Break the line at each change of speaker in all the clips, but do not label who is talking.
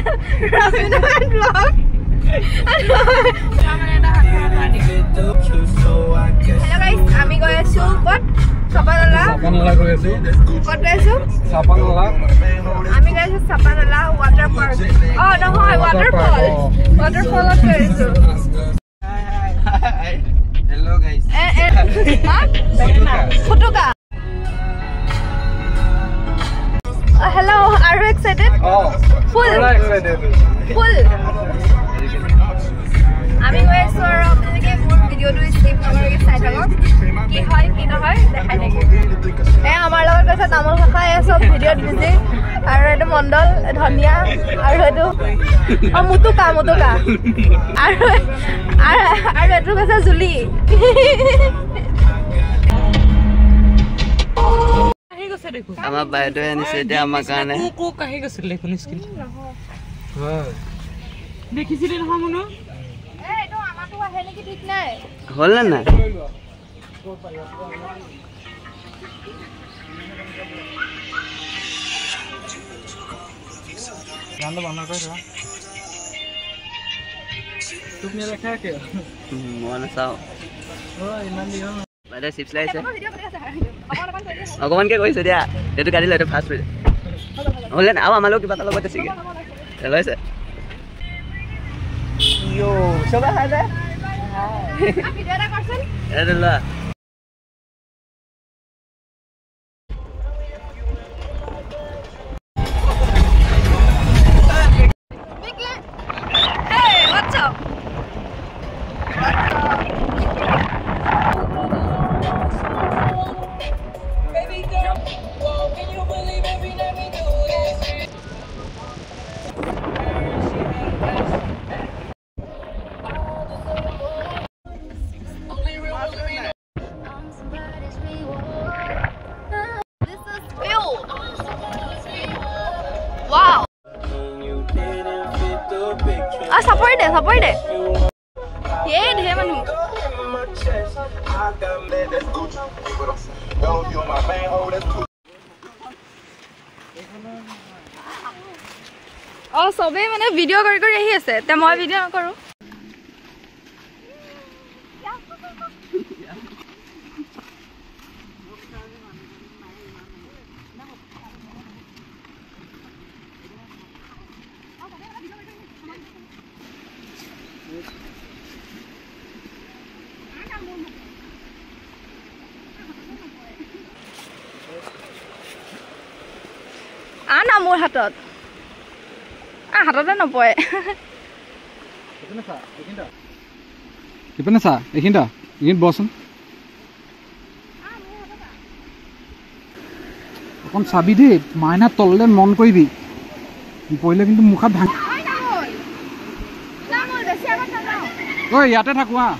Rabina vlog. Hello guys, আমি গৈ আছো ক'ত? চাপানলা।
চাপানলা গৈ আছো।
ক'ত গৈ আছো?
চাপানলা।
আমি গৈ আছো চাপানলা ৱাটাৰ পাৰ্ক। অ নহয়, ৱাটাৰফল। ৱাটাৰফলত গৈ আছো।
Hello guys.
ফুটুকা। Hello, are you excited? Full. Full. আমি গৈ আছো আৰু আপোনালোকে মোৰ ভিডিঅ'টো স্কিপ নকৰাকৈ চাই থাকক, কি হয় কি নহয় দেখাই থাকিম। এই আমাৰ লগত গৈছে তামোল কাকা, এই চব ভিডিঅ'ত বিজি। আৰু এইটো মণ্ডল ধনিয়া, আৰু এইটো অ মুটুকা মুটুকা, আৰু আৰু এইটো কৈছে জুলি।
আমাৰ বাইদেৱে আনিছে এতিয়া আমাৰ কাৰণে।
দেখিছিলি নহয় মুনু?
হ'ল নে নাই? মই নাচাওঁ। বাইদেৱে চিপছ লাগিছে অকণমানকে কৰিছে দিয়া, এইটো কাটি লৈ এইটো ফাৰ্ষ্ট হ'লে নাই। আৰু আমাৰ লগত কিবা এটা লগত বেছিকে লৈছে। এইটো লোৱা।
চাপৰি দে, চাপৰি দে। এই ঢেৰ মানুহ। অ চবেই মানে ভিডিঅ' কৰি কৰি আহি আছে, তে মই ভিডিঅ' নকৰোঁ। আনা মোৰ হাতত, হাততে নপৰে।
ইপিনে চা, এইখিনিত এইখিনিত বহচোন অকণ, চাবি দেই মাইনা, তললৈ মন কৰিবি, পৰিলে কিন্তু মুখত ভাঙি। ঐ ইয়াতে থাকো, আহ।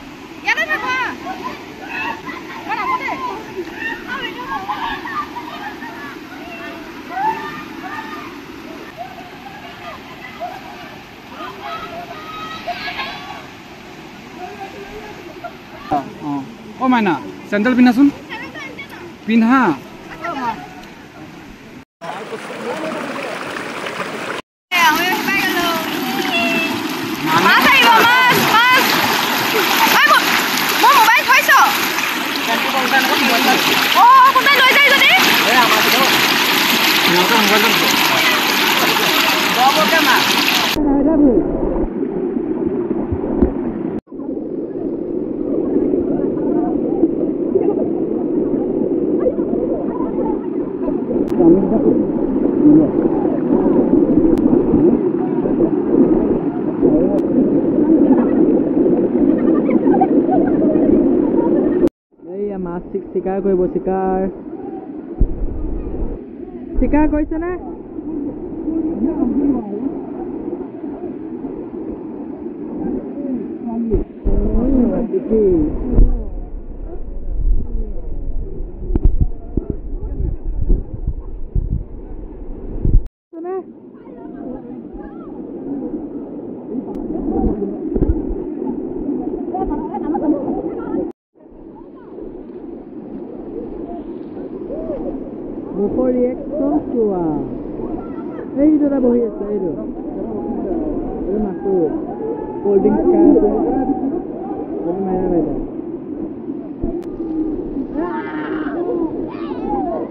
অ মাইনা, চেণ্ডেল পিন্ধাচোন, পিন্ধা।
মাছ চিকাৰ কৰিব, চিকাৰ চিকাৰ কৰিছেনে? মুখৰ ৰিয়েকশ্যন চোৱা। এইটো এটা বহি আছে, এইটো। কোল্ড ড্ৰিংকস খাই আছে।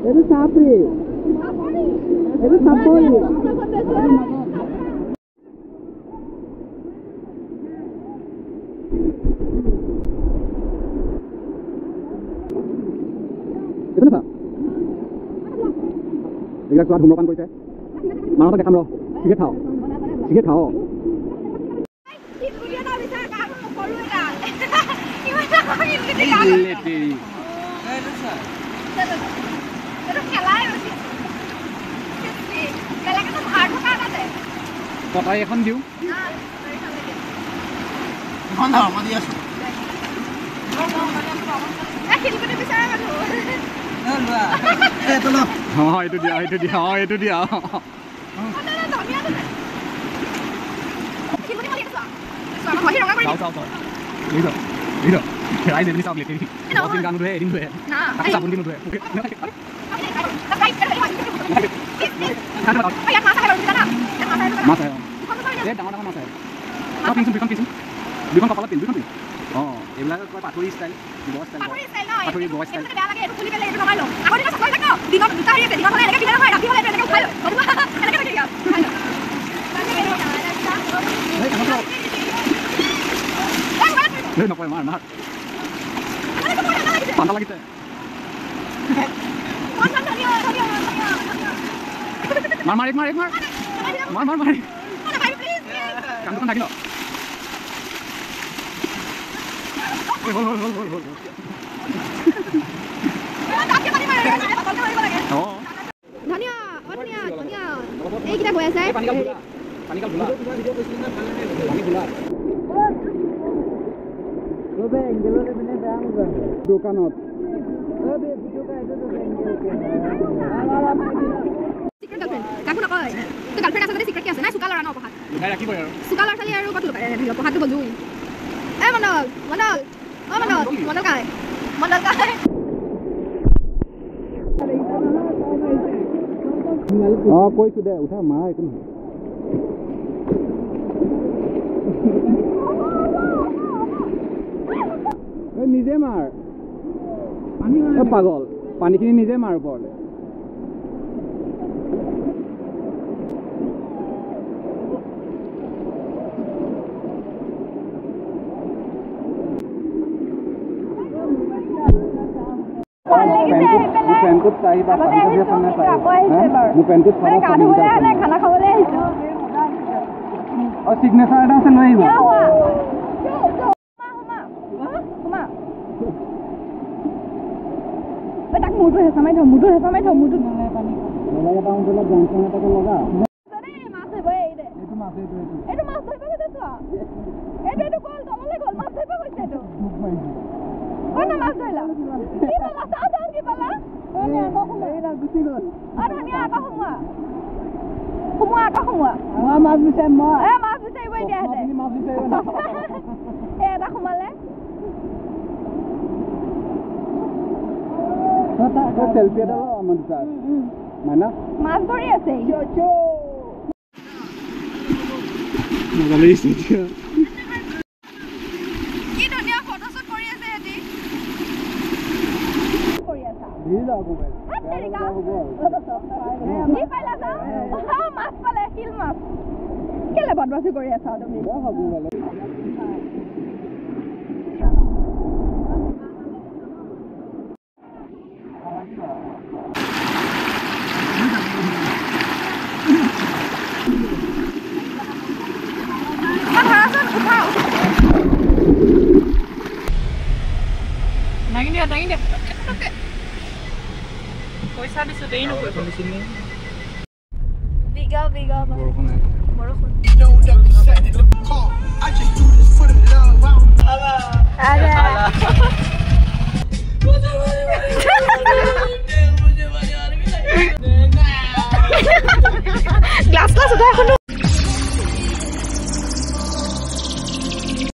এইটো চাপৰি, এইটো চাপৰি।
এইবিলাক চোৱা ধূম্ৰপান কৰিছে। মানুহক দেখাম ৰ, চিগাৰেট খাওঁ, চিগাৰেট খাওঁ। কটাৰী এখন দিওঁ। এইটো দিয়া, এইটো দিয়া, অ এইটো দিয়া। মাছ আহে, এই ডাঙৰ ডাঙৰ মাছ আহে। পিনচোন, দুখন পিনচোন, দুখন কপালত পিন, দুখন পিন। অঁ, এইবিলাক কয় পাথৰি ষ্টাইল, গোৱা ষ্টাইল, পাথৰি গোৱা ষ্টাইল। নকয়, মাৰ মাৰ, ঠাণ্ডা লাগিছে। মাৰ মাৰ, এক মাৰ, এক মাৰ, মাৰ মাৰ মাৰ, কাণ দুখন থাকি ল। হ'ল হ'ল হ'ল হ'ল হ'ল।
এইকেইটা গৈ আছে।
দোকানত
কাকো নকয়। গাৰ্লফ্ৰেণ্ড আছে যদি চিক্ৰেট কি আছে? নাই, চোকা ল'ৰা ন পঢ়াত চোকা ল'ৰা ছোৱালী আৰু ক'ত লুকাই পঢ়াটো গ'লো। এ মণ্ডল, মণ্ডল, অ মণ্ডল, মণ্ডল কাই, মণ্ডল কাই।
অ কৈছো দে, উঠা, মাৰা একো নহয়। নিজে মাৰ পাগল, পানীখিনি নিজে মাৰ ওপৰলৈ। চিগনেচাৰ এটা আছে, লৈ আহিবা।
তাক মূৰটো হেঁচা মাৰি থ, মূৰটো হেঁচা মাৰি থ, মূৰটো। এইটো মাছ ধৰিব গৈছে, চোৱা। এইটো এইটো গ'ল, তললৈ গ'ল, মাছ ধৰিব গৈছে এইটো। ক'ত মাছ ধৰিলা? কি পালা? চাওঁ চাওঁ, কি পালা? অ ধনিয়া, আকৌ সোমোৱা, সোমোৱা, আকৌ সোমোৱা।
মাছ বিচাৰিম মই।
এ মাছ বিচাৰিব এতিয়া সিহঁতে। এই এটা সোমালে।
চেলফি এটা ল আমাৰ দুটাৰ। মাইনা
মাছ ধৰি আছে।
মজা লাগিছে এতিয়া।
কি ধুনীয়া ফটোশ্বুট কৰি আছে সিহঁতি। কৰি আছা? কি পাইলা? মাছ পালে, শিল মাছ। কেলে বদমাচি কৰি আছা তুমি?
দাঙি দিয়া, দাঙি দিয়া। পইচা দিছো, দেৰি নকৰিব।
বিগা বিগা বৰষুণ, বৰষুণ।